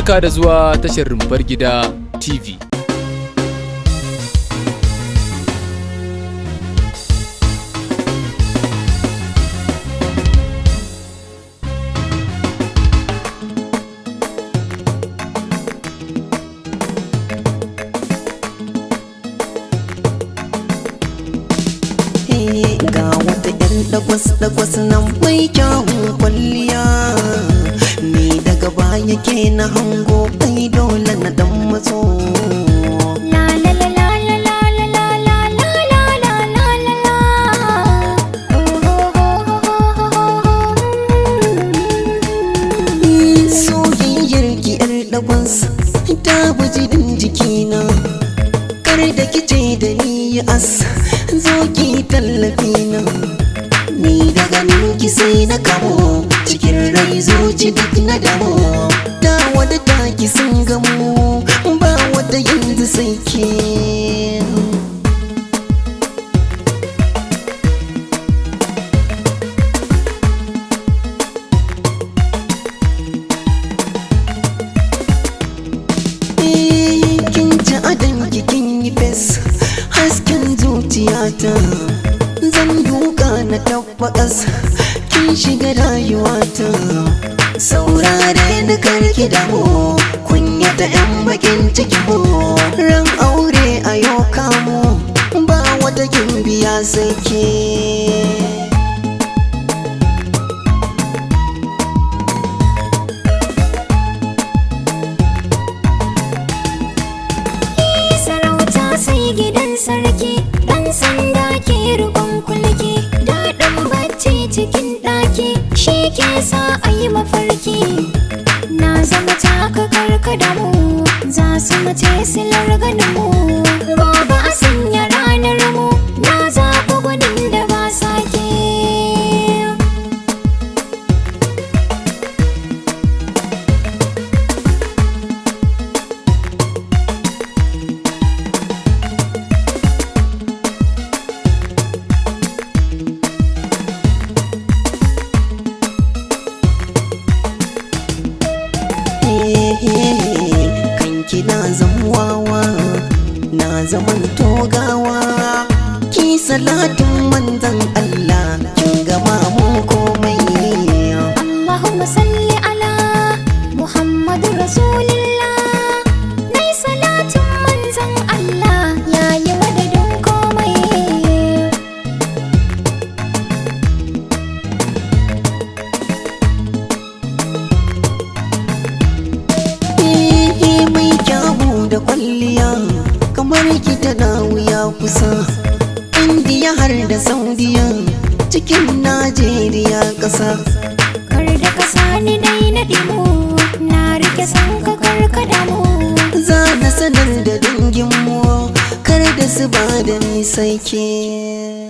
Barka da zuwa tashar Rumfar Gida TV. Ga wata 'yar dagwas-dagwas nan mai kyawun kwalliya, ni daga baya ke na hango, ai dole na dan matso. La la la la la la la la la la la la la la la. Oh oh oh oh oh oh. Soyayyar ki 'yar dagwas ta buji din jikina, kar da kice da ni as zo ki tallafi na. Ni da ganin ki sai na kamo, cikin rai zuci duk na damo. Ta wada taki sun gamo, ba wata yanzu sai ke. Kin ci adon ki kin yi fes, hasken zuciyata. Zan duka na tabbakas, kin shiga rayuwata. Saurare ni karki damu, kunyata yan bakin ciki mu. Ran aure a yau kamo, ba wata kin biya sai ke. Sarauta sai gidan sarki, ɗan sanda ke riƙon kulki, daɗin bacci cikin ɗaki, shi ke sa a yi mafarki. Na zama taka karka da mu, za su mace silar ganin mu. Gobe a sanya ranar mu, na zaɓi gwanin da ba sake. Kanki na zamuwawa, na zaman togawa. Ki salatin manzan Allah, kin gama mun komai. Allahumma salli ala Muhammadu Rasulillah. Nai salatin manzan Allah yayi madadin komai. Eh, mai kyawu da kwalliya kamar ki tana wuya kusa. Indiya har da Saudiya, cikin Najeriya ƙasa. Kar da ka sani dai na ɗimo, na rike san ka kar ka damu. Za na sanar da danginmu, kar da su ba da ni sai ke.